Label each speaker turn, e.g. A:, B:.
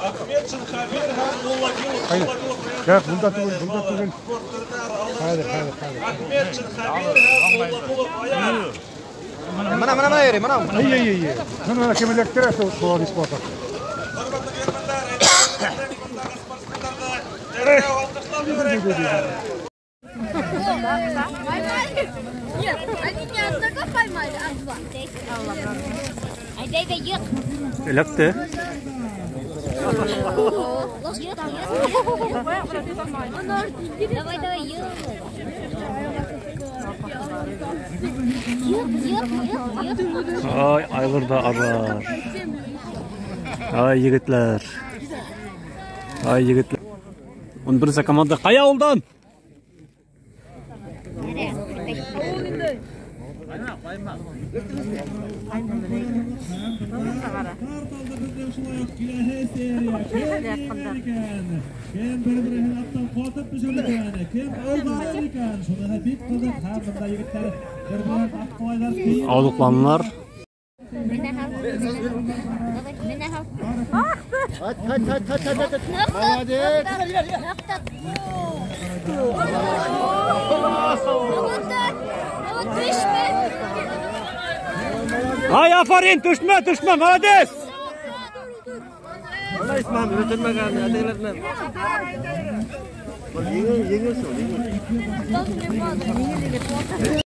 A: Ахметшин Хабир һәм Муллагилов.
B: Так, бында түгел, бында түгел. Хәҙер, хәҙер, хәҙер.
A: Ахметшин Хабир һәм Муллагулов Аяз.
C: Мына, мына, мына йөрөй, мына.
B: Эй, эй, эй. Мына кем эләктерә, шул шулар испата.
A: Хөрмәтле көрермәндәр, әйҙәгеҙ, бындағы спортсмендарҙы дәррәү алҡышлап ебәрәйек.
D: Поймали? Нет, они не одного поймали, а два.
E: Айда, айда, йыҡ.
F: Эләкте.
E: Йыҡ, йыҡ. Давай, давай, йыҡ. Йыҡ, йыҡ, йыҡ, йыҡ.
F: Ай, айғыр ҙа арыр. Ай, егетләр. Ай, егетләр. 11-нсе команда ҡай ауылдан?
A: Кем бер-береһен аттан ҡатып төшөргән, кем алдарыр икән? Шуныһы бик ҡыҙыҡ. Һәм бында егеттәр бер-береһен атҡылайҙар.
F: Ауыҙлыҡланылар.
C: Хат, хат, хат, хат, хат, хат. Молодец.
F: Ай, афарин, төшмә, төшмә, молодец!
C: Исмам, өтөрмәгән, әтейләр менән. Еңел, еңел шул, еңел.